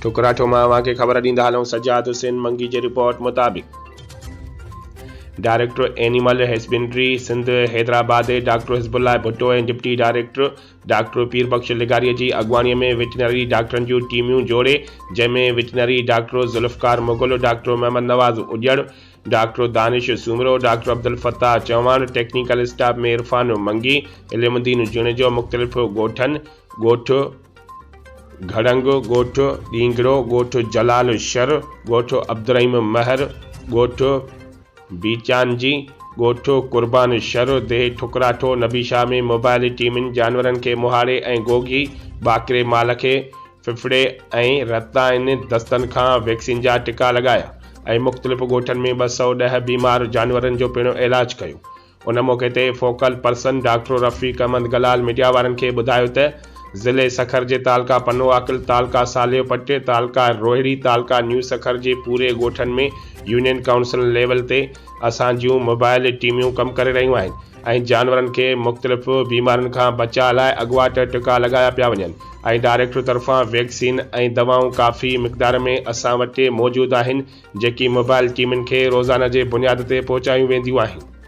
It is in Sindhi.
ٺڪراٺو مان اوهان کي خبر ڏيندا هلون سجاد حسين منگي جي رپورٽ مطابق director animal husbandry Sindh Hyderabad doctor Hizbullah Bhutto ۽ deputy director doctor Pir Bakhsh لغاري جي اڳواڻي ۾ وٽنري ڊاڪٽرن جون ٽيميون جوڙي جنهن ۾ veterinary doctor Zulfiqar Mughal, doctor Muhammad Nawaz Ujjar, doctor Danish Soomro, doctor Abdul Fattah Chohan, technical staff ۾ Irfan Mangi, Ilam Uddin Junejo مختلف ڳوٺن ڳوٺ گهڙنگ، ڳوٺ ڏينگڙو، ڳوٺ جلال شر، ڳوٺ عبدالرحيم مهر، ڳوٺ بيچانجي، ڳوٺ قربان شر، ديهه ٺڪراٺو، نبي شاهه ۾ موبائل ٽيمن جانورن کي مهاڙي ۽ گوگي، ٻاڪري مال کي ڦڦڙي ۽ رتائين دستن کان ويڪسين جا ٽڪا لڳايا ۽ مختلف ڳوٺن ۾ 210 بيمار جانورن جو پڻ علاج ڪيو. ان موقعي تي focal person doctor Rafiq Ahmed Gulal media وارن کي ٻڌايو ته ضلعي سکر جي تعلقه پنو عاقل، تعلقه صالح پٽ، تعلقه روهڙي، تعلقه نيو سکر جي پوري ڳوٺن ۾ يونين ڪائونسل ليول تي اسان جون موبائل ٽيميون ڪم ڪري رهيون آهن ۽ جانورن کي مختلف بيمارين کان بچاء لاء اڳواٽ ٽڪا لڳايا پيا وڃن ۽ ڊائريڪٽر طرفان ويڪسين ۽ دوائون ڪافي مقدار ۾ اسان وٽ موجود آهن جيڪي موبائل ٽيمن کي روزانه جي بنياد تي پهچايون وينديون آهن.